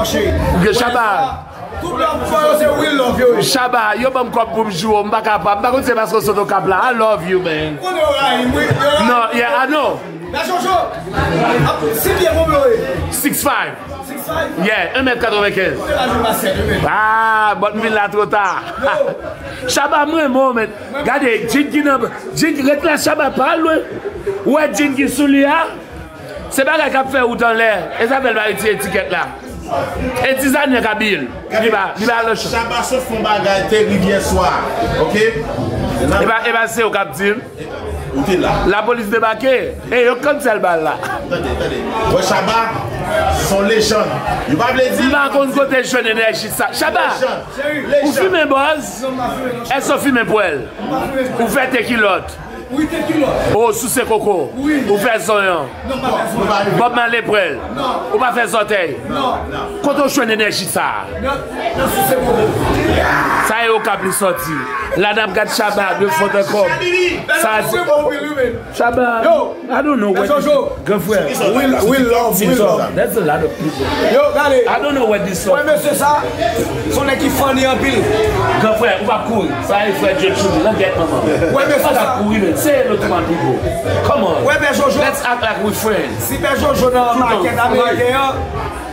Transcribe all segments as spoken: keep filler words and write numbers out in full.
Chaba. Tout love pou yo, se real love yo ye. Chaba, yo ban m kòb pou m joure, m pa kapab. M pa konn se paske w sot Okap la. I love you, man. Konnen yo rayi m, wi. Yo rayi m. Non, yeah, I know. Mè Jojo, ap, si pye konbyen w ye? Six five. Six five? Yeah, un mèt katrevenkenz. Ou te ka jwe basket, wi, men. Ah, but m vin la twò ta. Yo. Chaba, m renmen w, men. Gade, djin ki nan, djin ki ret la, Chaba, pa al lwen. Ou wè djin ki sou li a? Se bagay k ap fè wout anlè. E sa fè l pa retire etikèt la. E ti zanyan k ap biye l. Li pa, li pa nan chan. Chaba sot fè yon bagay terib yè swa. Oke? E pa, e pa se ou k ap di l. Ou te la. Lapolis debake. E yo cancel bal la. Tande, tande. Wè Chaba, se yon lejann. Yo pa vle di. M pa konn kote jwenn enèji sa. Chaba, ou fimen bòz? Èske w fimen pwèl? Ou fè te kilòt? Wi, te kilòt. Ou souse koko. Wi. Ou fè zonyon. Non, pa fè zonyon. Bob Marley pwèl. Non. Ou pa fè zòtèy. Non. Kote w jwenn enèji sa a? Nan, nan souse koko. Sa e Okap li sòti. La n ap gad Chaba de fon de kòm. Sa se Chaba. I don't know what. Gran frè. Will, Will Love, Will Love. There's a lot of people. Yo, gade. I don't know what this song. Wè mesye sa, se yon nèg ki funny anpil. Gran frè, ou p ap kouri. Sa e frè Jay Chou, langèt manman. Wè mesye sa. Ou p ap kouri, men. Say hello to my people. Come on. Wè Pè Jojo. Let's act like we friends. Si Pè Jojo nan makèt ameriken an,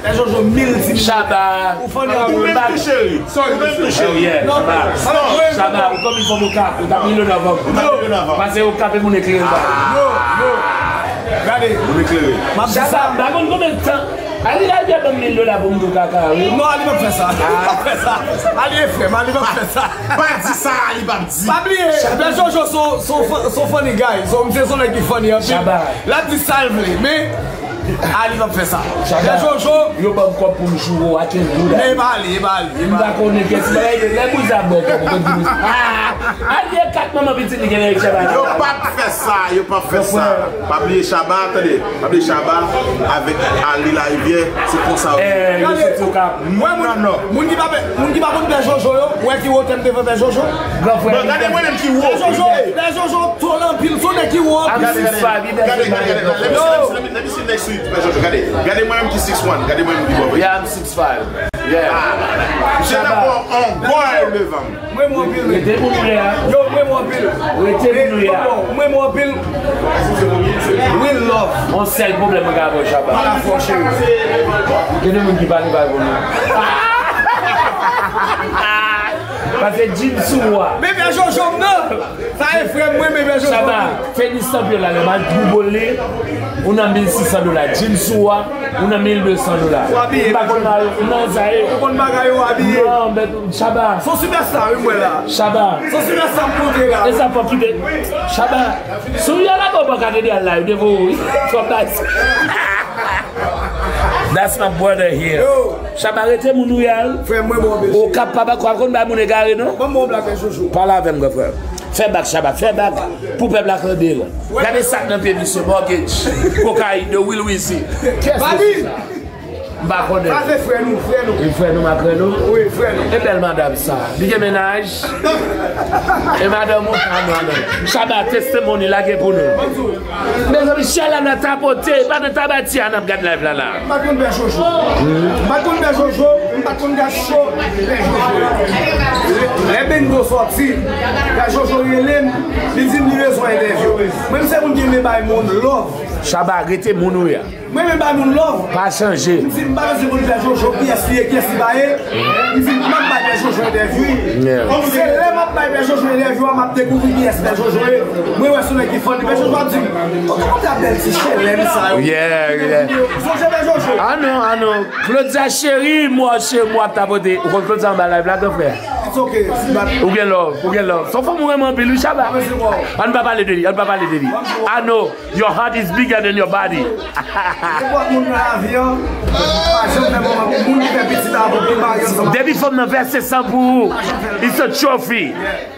Pè Jojo mil di mil. Chaba. Ou funny anpil. Ou menm tou, cheri. Ou menm tou, cheri. Oh, yeah, Chaba. Chaba, ou konn fòm Okap, ou t ap milyonè avan. Ou t ap milyonè avan. Pase Okap e moun eklere l ba. Yo, yo. Gade. Moun eklere. M ap di sa. Chaba, m pa konn konbyen tan. Ali la, li ban m mil dola pou m di w kaka, wi. Non, Ali p ap fè sa. Ali p ap fè sa. Ali e frè m, Ali p ap fè sa. Pa di sa, Ali p ap di. Pa bliye, Pè Jojo se yon, se yon fun-, se yon funny guy. Se yon, se yon nèg ki funny anpil. Chaba. L ap di sa l vle, men Ali p ap fè sa. Chaba, Pè Jojo. Yo ban m kòb pou m joure w, I can't do that. Men e pa li, e pa li, e pa li. M pa konnen kiyès bagay de lè bouzen ap bwè kòb, ou konn di bouzen. Ah! Al gen kat manman pitit li gen nan Chaba. Yo p ap fè sa, yo p ap fè sa. Pa bliye Chaba, tande, pa bliye Chaba avèk Ali Larivière, se konsa yo. Eh, yo soti Okap. Mwen, moun, moun ki pa, moun ki pa konn Pè Jojo yo, ou wè ki wotè m devan Pè Jojo? Gran frè. Bon, gade mwen menm ki wo. Pè Jojo, Pè Jojo tòl anpil, se yon nèg ki wo anpil. Gade, gade, gade, gade. Let me see, let me see, let me see next to you, Pè Jojo, gade. Gade mwen menm ki six one, gade mwen menm ki wo. Yeah, I'm six five. Yeah. Ah, misye nan yon gòl devan m. Mwen mwen anpil, wi. Rete pou nou ya. Yo, mwen mwen anpil. Rete pou nou ya. Mwen mwen anpil. Real love. On sèl pwoblèm mwen ka avè w, Chaba. Pa la fò, cheri. Gen de moun ki pale pa reponn mwen. Pase Jim sou ou a. Bebe Jojo m nan. Sa e frè m, mwen, bebe Jojo. Chaba, tenis sanpyon la, lè m al dwoubol li, ou nan mil sis san dola. Jim sou ou a, ou nan mil de san dola. Ou abiye. M pa konn bagay, non, sa e. Ou konn bagay yo abiye. Non, men Chaba. Se yon sipèsta, wi, m wè la. Chaba. Se yon sipèsta m kontre la. E sa fò kite. Chaba. Si w al lage w bò katedral la, yo te voye w, wi. Twòp baz. That's my brother here. Yo. Chaba, rete moun ou ye a. Frè mwen, bon, mesye. Okap pa ba, kwa konn bay moun egare, non? Ban m yon blag, men Jojo. Pale avè m, gran frè. Fè bak, Chaba, fè bak. Pou pèp la tande l. Gade sa k nan pye misye, mortgage, kokayin, de Will Weezy. Kiyès ki fè sa? M pa konnen. Sa se frè nou, frè nou. E frè nou, makrè nou? Wi, frè nou. E bèl madanm sa. Li gen mennaj? E madanm ou? Ah, non, non. Chaba, testimony, lage pou nou. Mezanmi, Shalana tapote, pa nan tabati a n ap gad live la la. M pa t konn Pè Jojo. M pa t konn Pè Jojo, m pa t konn gad show Pè Jojo. Lè Bengo sòti, Pè Jojo rele m, li di m li bezwen entèvyou. Mwen, m se moun ki renmen bay moun love. Chaba, rete moun ou ye a. Mwen, renmen bay moun love. Pa chanje. M di, m pa bezwen konn Pè Jojo, kiyès li ye, kiyès li pa ye. M di, m ap bay Pè Jojo entèvyou. Yeah. Se lè m ap bay Pè Jojo entèvyou a, m ap dekouvri kiyès Pè Jojo ye. Mwen wè se yon nèg ki funny. Pè Jojo ap di m, "Tonton, konn sa bèl ti chelèn sa yo." Yeah, yeah. Sonje Pè Jojo. Ah non, ah non. Claudia cheri, mwen cheri, mwen ap tapote. Ou konn Claudia anba live la, gran frè? It's okay. Ou gen love, ou gen love. Se yon fanm ou renmen anpil, wi, Chaba. Ann pa pale de li, ann pa pale de li. Ah non. Your heart is bigger than your body. Nenpòt moun nan lavi an, pa janm fè kòman pou moun ki fè pitit la pou pi marye ansanm. Depi fanm nan vèse san pou ou, it's a trophy.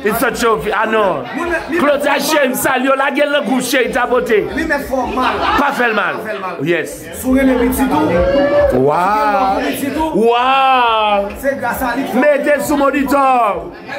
It's a trophy. Ah non. Claudia cheri, m salye w, lage l nan gou cheri, tapote. Li mèt fè w mal. Pa fè l mal. Pa fè l mal. Yes. Si w renmen pitit ou, wow, pitit ou, wow. Se gras a li k fè. Mete l sou monitò.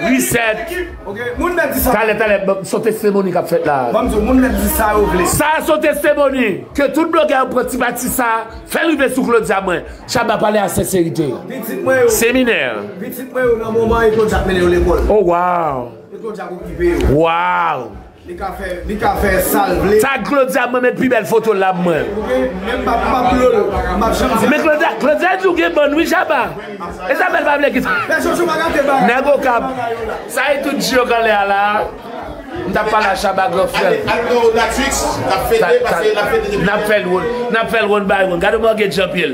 Reset. Ok, moun mèt di sa. Talè, talè, bon, se yon testimony k ap fèt la. Ban m di w, moun mèt di sa yo vle. Sa se yon testimony ke tout blogè yo pran ti pati sa, fè l rive sou Claudia mwen. Shabba, pale a senserite. Pitit mwen yo. Seminè. Pitit mwen yo nan moman e Claudia k mennen yo lekòl. Oh, wow. E Claudia k okipe yo. Wow. Li ka fè, li ka fè sa l vle. Tag Claudia, mwen met pi bèl foto l la pou mwen. Ok, men m p ap, m p ap blo l. M p ap janm di. Men Claudia, Claudia di w gen bann wi, Shabba. E sa fè l pa vle kite. Pè Jojo pa gate bagay. Nèg Okap. Sa e tout di yo k anlè a la. M t ap pale a Shabba gran frè. Al nan Natflix, n ap fete, pase n ap fete depi. N ap fè l wonn, n ap fè l wonn bay wonn. Gade yon mortgage an pye l.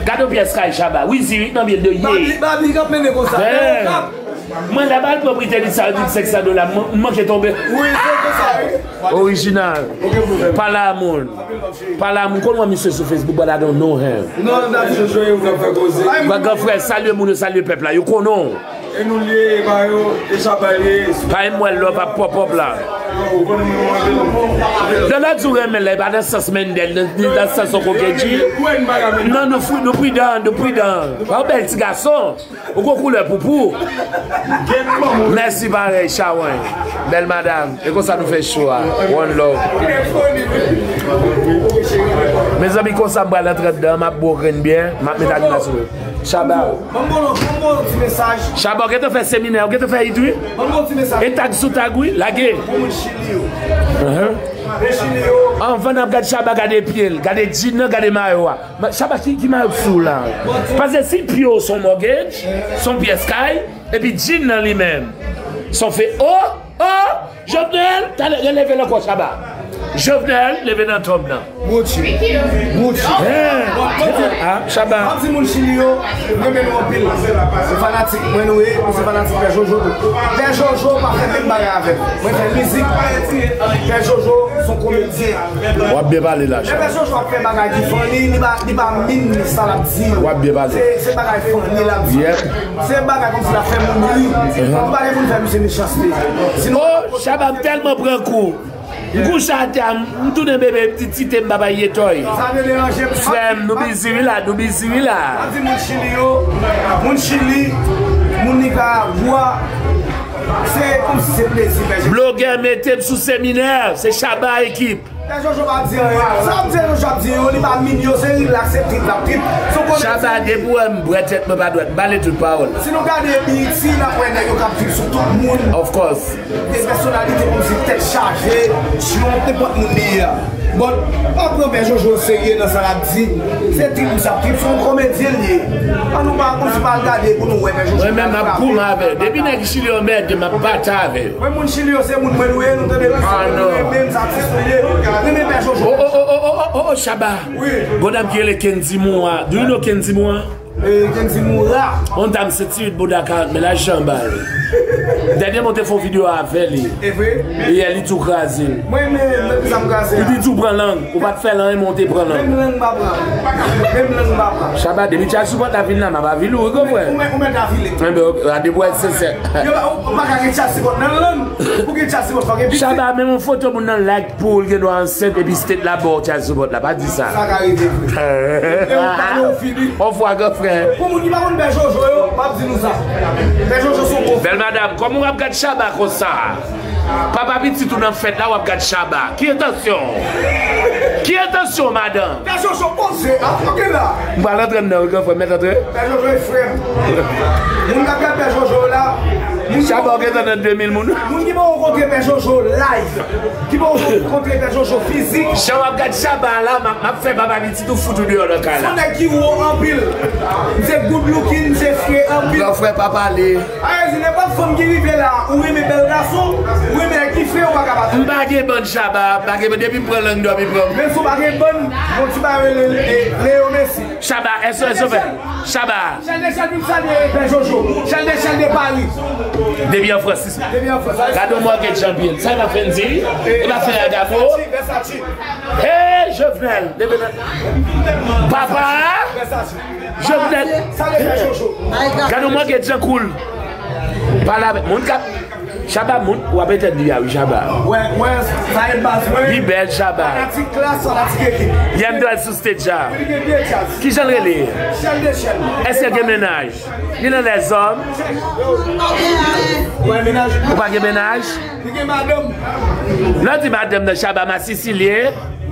Gade yon pyès kay Shabba. Wizi wi nan pye l de ye. Babli, babli k ap mennen konsa. Nèg Okap. Mwen lè m al pran Brittany sa yo di m senk san dola, m, m manke tonbe. Wi, se konsa wi. Orijinal. Pale a moun. Pale a moun. Konn wè misye sou Facebook, but I don't know him. Non, n ap di Jojo e ou k ap fè koze. Ba gran frè, salye moun yo, salye pèp la. Yo konnen w. E nou l ye, e pa yo, e Shabba l ye. Pa yon mwèl lòv ap pòp pòp la. Yo konnen mwen mwen anpil. Nan lòt di w renmen l la, e pa nan sans Mendel, nan, nan sans yon kokedji. Non, nou fri, nou pridan, nou pridan. Pa yon bèl ti gason. Ou gon koulè poupou. Mèsi parèy, Chawann. Bèl madam. E konsa nou fè cho a. One love. Mezanmi, konsa m pral antre anndan, m ap bo grenn byen, m ap met animasyon. Shabba. Ban m bon, ban m bon ti mesaj. Shabba, ou gentan fè seminè, ou gentan fè it wi. Ban m bon ti mesaj. E tag sou tag wi, lage. Pou moun Chili yo. Moun Chili yo. Anvan n ap gad Shabba, gade pye l, gade djin nan, gade mayo a. Ma-, Shabba, ki, ki mayo k sou w la? Paske si pye w se yon mortgage, se yon pyès kay, epi djin nan li menm, se yon fe, o, o, Jovenel, talè, releve l ankò, Shabba. Jovenel, leve nan tonm nan. Gucci. Gucci. Hein? Ah, Shabba. M ap di moun Chili yo, m renmen nou anpil. Se fanatik mwen nou ye, nou se fanatik Pè Jojo tou. Pè Jojo pa fè menm bagay avè m. Mwen fè mizik. Pè Jojo se yon komedyen. W ap byen pale la, Shabba. Pè Jojo ap fè bagay ki funny, li pa, li pa mean sa l ap di yo. W ap byen pale. Se, se bagay funny l ap di. Yep. Se bagay kòmsi l ap fè moun ri. Nou pa gen pou n fè misye mechanste. Sinon, oh, Shabba, m tèlman pran kou. M kouche atè a, m, m tounen bebe, m di tite m papa ye tòy. Sa te deranje m. Frè m, nou bizi wi la, nou bizi wi la. M ap di moun Chili yo, moun Chili, moun Nikaragwa, se kòmsi se plezi, men. Blogè mete m sou seminè, se Shabba ekip. Pè Jojo pa di anyen. Sa m di Jojo ap di yo, li pa mean yo, se relax, se trip l ap trip. Se yon komedyen. Shabba, depi w wè m bwè tèt mwen pa dwèt, m pale tout pawòl. Si nou gade B E T, n ap wè nèg yo k ap viv sou tout moun. Of course. De pèsonalite kòmsi tèt chaje, chnonm, nenpòt moun li ye a. But, pa pran Pè Jojo serye nan sa l ap di. Se trip misye ap trip, se yon komedyen li ye. An nou pa kòmsi pa al gade pou nou wè Pè Jojo. Mwen menm, m ap goumen avè l. Depi nèg Chili yo anmède m, m ap batay avè yo. Mwen, moun Chili yo, se moun mwen nou ye, nou tande misye, nou renmen m, se atis nou ye. Renmen Pè Jojo. Oh, oh, oh, oh, oh, oh, oh, Shabba. Wi. Gon dam ki rele Kendy Moura. Do you know Kendy Moura? Eh, Kendy Moura. On dam se ti rit bouda karant, men laj jan bal. Dènye mwen te fè yon videyo avè li. E vre? Yè li tou kraze l. Mwen, men, men, sa m kraze a. Li di tou pran lang. Ou pa t fè l anyen, men w te pran lang. Menm lang m pa pran. Menm lang m pa pran. Shabba, depi child support la vin la, m ap avili w, wi, gran frè. Ou mèt, ou mèt avili. Enben, ok, a depi w sensè. Yo, ou pa ka gen child support nan lang. Pou gen child support, fò gen pitit. Shabba, menm yon foto moun nan like pou ou, l gen dwa ansent, epi state la ba w child support la. Pa di sa. Sa ka rive vre. E ou pale, ou fini. Yon fwa, gran frè. Pou moun ki pa konn Pè Jojo yo, m ap di nou sa. Pè Jojo se yon bon. Bèl madam, kòman w ap gad Shabba konsa? Papa pitit ou nan fèt la, w ap gad Shabba. Ki entansyon w? Ki entansyon w, madanm? Pè Jojo poze, a, ok la. M pral antre anndan wi, gran frè, mèt antre. Pè Jojo e frè m. Moun k ap gad Pè Jojo la, moun ki Shabba, ou gentan nan de mil moun. Moun ki poko kontre Pè Jojo live, ki poko kontre Pè Jojo fizik. Jan w ap gad Shabba la, m ap, m ap fè papa pitit ou fout ou deyò nan kay la. Se yon nèg ki wo anpil. M se good looking, m se fre anpil. Gran frè pa pale. Sa vle di nenpòt fanm ki rive la, ou renmen bèl gason, ou renmen nèg ki fre, ou pa ka pa. M pa gen bann Shabba, pa gen bann, depi m pran lang dòmi pran m. Menm si w pa gen bann, gon ti bagay rele, eh, Leo Messi. Shabba, S O S, Shabba. Chèl de chèl, pou m salye Pè Jojo. Chèl de chèl de Paris. Depi an Frans. Depi an Frans. Gade yon mògèt Jean Pierre. Sa e pa Fendi? E pa Ferragamo? Versace, Versace. Hey, Jovenel. Papa! Versace. Jovenel. Salye Pè Jojo. Gade yon mògèt Jean Cool. Pale avèk moun k ap Chaba moun, w ap entèvyou a wi, Chaba. Wè, wè, sa e baz mwen. Li bèl, Chaba. Fanatik klas, fanatik ekip. Yè m t wè l sou stage a. Li gen pye djaz. Kijan l rele? Chèl de chèl. Èske l gen mennaj? Li nan lèzòm? Ou pa gen mennaj? Li gen madanm. Lè w di madanm nan, Chaba masisi li ye?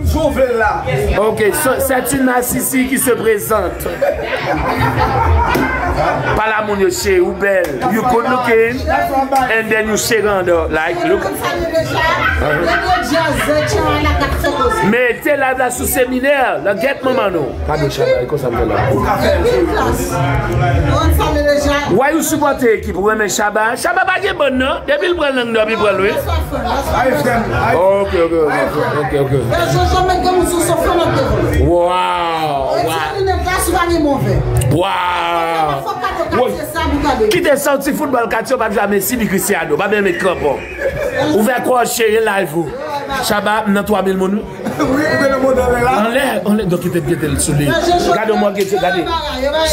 Jouvle la. Ok, so, c'est une masisi qui se présente. Pale a moun yo, chérie, ou bèl. You good looking, and then you shake on the, like, look. Mete live la sou seminè, la gèt manman nou. Kado Chaba, e konsa m fè la. Why you supporte ekip ou renmen Chaba? Chaba pa gen bann non. Depi l pran lang dòmi pran l wi. Ok, ok, ok, ok, ok. Wow, wow. Wow. Kite sa w ti foutbòl katye w p ap jwe a Messi ni Cristiano, pa menm met kranpon. Ouvè kò w cheri live ou. Chaba, m nan twa mil moun wi. Wi, ou te nan mond anlè la. Anlè, anlè, donk li te gentel sou li. Gade yon mògej, gade.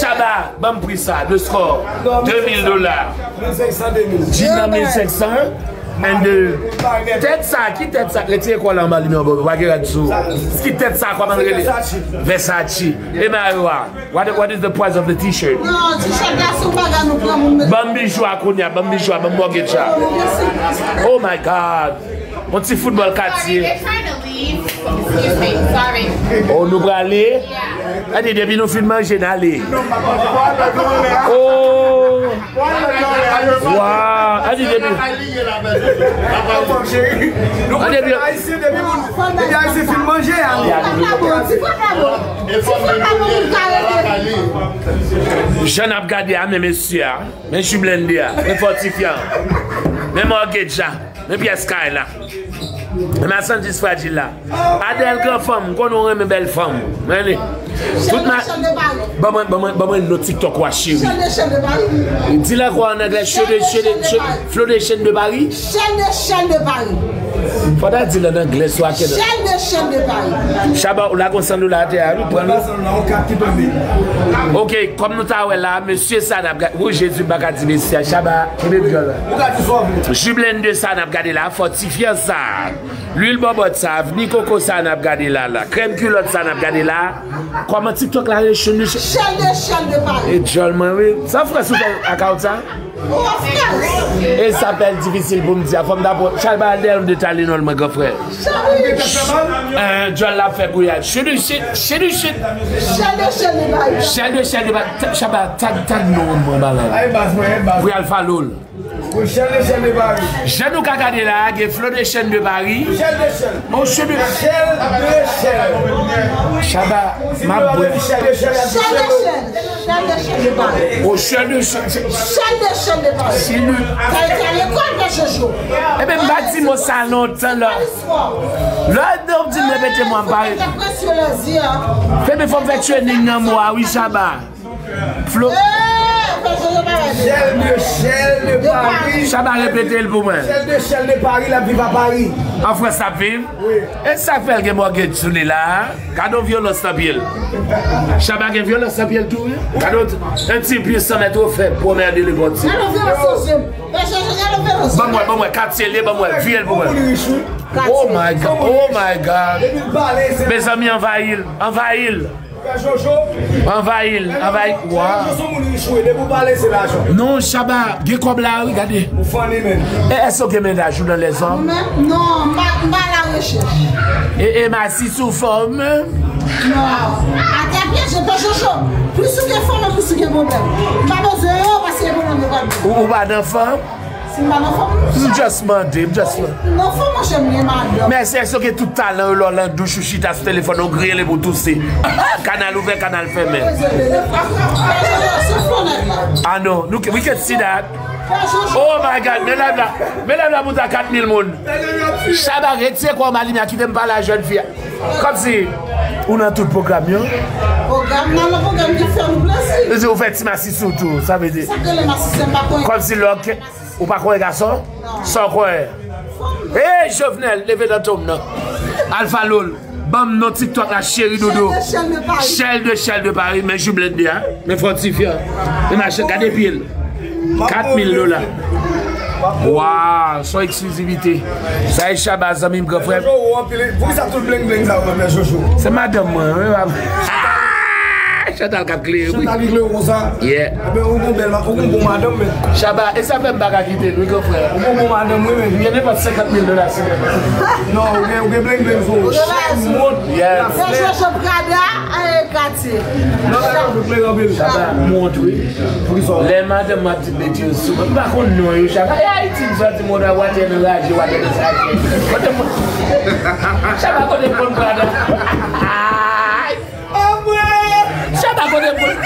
Chaba, ban m pri sa, le score, de mil dola. Mil senk san, de mil. Jina mil senk san, and the tèt sa, ki tèt sa, retire kò la anba li, men anba, pa gen rad sou. Ki tèt sa, kòman l rele? Versace. Versace. E mayo a. What, what is the price of the t-shirt? Non, t-shirt la se yon bagay nou pran moun mete. Ban m bijou a kounye a, ban m bijou a, ban m mògej a. Oh my God. Yon ti foutbòl katye. Sorry, they're trying to leave. Excuse me, sorry. Oh, nou prale? Yeah. Gade, depi nou fin manje, n ale. Oh. Wow. Gade, depi. Gade, depi. Ayisyen, depi moun, depi Ayisyen fin manje, ale. Jan n ap gade a, men mesye a, men Ju Blende a, men Fòtifyan, men mògej a, men pyès kay la, men machandiz frajil la. Adèl gran fanm, m konnen w renmen bèl fanm. Men li. Tout ma... Ban mwen, ban mwen, ban mwen non TikTok ou a, cheri. Di l ankò an anglè, show de, show de, show, Flow de Chaîne de Paris. Chaîne de, chaîne de Paris. Fò ta di l an anglè, swa kè. Chaîne de, chaîne de Paris. Chaba, ou lage yon san dola atè a, wi, pran l. Ok, kòm nou ta wè la, mesye sa n ap gade. Wi, Jezi, m pa ka di mesye a. Chaba, kenbe dyòl la. Ju Blende sa n ap gade la, fòtifyan sa. Lwil bòbòt sa, avni koko sa n ap gade la, la. Krèm kilòt sa n ap gade la. Kòman TikTok la rele? Chaîne de, chaîne de, chaîne de Paris. E dyòl mwen, wi. Sa frè sou fè akaw sa? Ou an frans? E sa pèl difisil pou m di a. Fò m ta pran. Chaba al dèyè yon de Tylenol mwen, gran frè. Eh, dyòl la fè kouyad. Chili, chili, chili, chili. Chaîne de, chaîne de Paris. Chaîne de, chaîne de Paris. Chaba, tag, tag non mwen, bagay. Ay, baz mwen, ay, baz. Wi, Alpha Loul. Pou Chaîne de, chaîne de Paris. Jan nou ka gade la, gen Flow de Chaîne de Paris. Chaîne de, chaîne. Oh, Chaîne de, chaîne de, chaîne. Chaba, m ap bwè. Chaîne de, chaîne, chaîne de, chaîne. Chaîne de, chaîne de Paris. Oh, Chaîne de, chaîne, chaîne. Chaîne de, chaîne de Paris. Chaîne de. Sa e te lekòl, pa Jojo. Ebyen, m pa di mo sa lontan la. Lè w di m repete mo a, m pa repete. Fè men fò m fè training nan mo a, wi, Chaba. Flo. Chaîne de, chaîne de Paris. Chaba, repete l pou mwen. Chaîne de, chaîne de Paris, l ap viv a Paris. An Frans l ap viv? Wi. E sa k fè l gen mògej sou li la? Gade yon vyolans nan pye l. Chaba gen vyolans nan pye l tou, wi. Gade yon, un type huit cent mètres ofè, promède le bon Dieu. Gade yon vyolans nan pye l. Ban mwen, ban mwen, katye li, ban mwen, vire l pou mwen. Oh my God, oh my God. Mezanmi, anvayi l, anvayi l. Anvayi l, anvayi l. Waw. Non, Chaba, gen kòb la, wi, gade. E èske w gen mennaj ou nan lèzòm? Mwen menm? Non, m pa, m pa la rechèch. E, e m asis ou fòm? Non. Atè pye, je te Jojo. Plis ou gen fòm, plis ou gen pwoblèm. M pa bezwen yo, paske pwoblèm yo pa. Ou, ou pa nan fòm? Si m pa nan fòm, m just mande, m just mande. Nan fòm, monchè, m gen madanm. Men èske, èske w gen tout talan yo lè w nan douch ou chita sou telefòn ou griyen li pou w touse? Kanal ouvè, kanal fèmen. Ah non, nou, we can see that. Oh my God, men live la, men live la pou ta kat mil moun. Chaba, retire kò w anba limyè, kite m pale a jèn fi a. Kòmsi ou nan tout pwogram yo. Pwogram nan, nan pwogram ki fè nou plezi. Vle di ou fè ti masisi w tou, sa vle di. Sa k rele masisi, m pa konn. Kòmsi lè w Ou pa kwè gason? Non. Sa w kwè? Fanm. Hey, Jovenel, leve nan tonm nan. Alpha Loul, ban m non TikTok la, cheri doudou. Chaîne de, chaîne de Paris. Chaîne de, chaîne de Paris, men Ju Blende a. Men Fòtifyan. Men machin, gade pye l. Kat mil dola. Waw, son eksklizivite. Sa e Shabba, zanmi m, gran frè. Jojo, ou anpil. Poukisa tout bling bling sa ou nan men Jojo? Se madanm mwen, wi, m ap. Chantal k ap klere, wi. Chantal ki klere konsa? Yeah. Ebyen, ou gon bèl ma-, ou gon bon madanm, men. Shabba, e sa fè m pa ka kite l, wi, gran frè. Ou gon bon madanm, wi, men. Gen nenpòt senkant mil dola sou mwen. Non, ou gen, ou gen bling bling sou ou. Ou gen baz. Mont, yeah. Fè Jojo Prada, eh, katye. Non, non, non, nou klere anpil. Shabba, mont, wi. Poukisa? Lè madanm mwen ap di m mete yo sou mwen, m pa konn non yo, Shabba. E Ayiti m sòti, mwen wè watè nan raje, watè nan sache. Kote mwen? Shabba, kote m konn Prada? Ay! Shabba, kote m konn?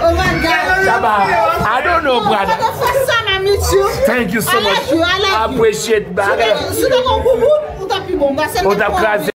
Oh my God. Shabba, I don't know Prada. Motherfucker, I miss you. Thank you so I much. Love you, I love you. Appreciate bagay. Si te kon boubou, ou t ap pi bon. Pase Ou t ap kraze.